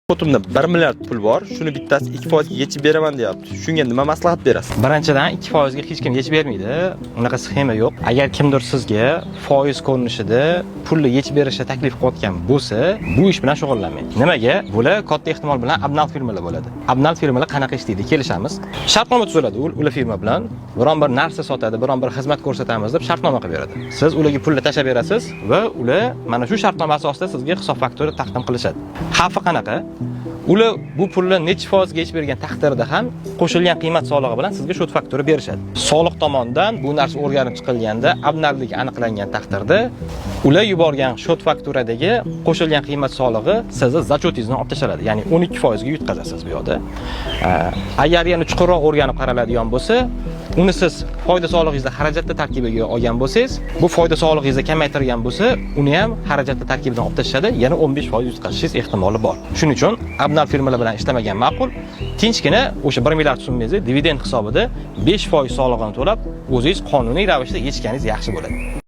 Счёт imda 1 milliard pul bor, shuni bittasi 2% ga yechib beraman deyapti. Shunga nima maslahat berasiz? Birinchidan, 2% ga hech kim yechib bermaydi. Unaqa sxema yo'q. Agar kimdir sizga foiz ko'rinishida pulni yechib berishni taklif qilayotgan bo'lsa, bu ish bilan shug'ullanmang. Nimaga? Bular katta ehtimol bilan обнал firmalar bo'ladi. Обнал firmalar qanaqa ishlaydi? Kelishamiz. Shartnoma tuziladi ular firma bilan. Biron bir narsa sotadi, biron bir xizmat ko'rsatamiz deb shartnoma qilib beradi. Siz ularga pulni tashlab berasiz va ular mana shu shartnoma asosida sizga hisob faktura taqdim qilishadi. Xavfi qanaqa? Ular bu pulni necha foizga yechib bergan taqdirda ham qo'shilgan qiymat solig'i bilan sizga счёт faktura berishadi. Soliq tomonidan bu narsa o'rganib chiqilganda, обнал ligi aniqlangan taqdirda ular yuborgan счёт fakturadagi qo'shilgan qiymat solig'i sizni зачёт ingizdan olib tashlanadi. Ya'ni 12% ga yutqazasiz bu yoqda. Agar yana chuqurroq o'rganib qaraladigan bo'lsa, uni siz foyda solig'ingizni xarajatlar tarkibiga olgan bo'lsangiz, bu foyda solig'ingizni kamaytirgan bo'lsa, uni ham xarajatlar tarkibidan olib tashlashadi, yana 15% yutqazishingiz ehtimoli bor. Shuning uchun обнал firmalar bilan ishlamagan ma'qul. Tinchgina o'sha 1 milliard so'mingizni dividend hisobida 5% solig'ini to'lab, o'zingiz qonuniy ravishda yechganingiz yaxshi bo'ladi.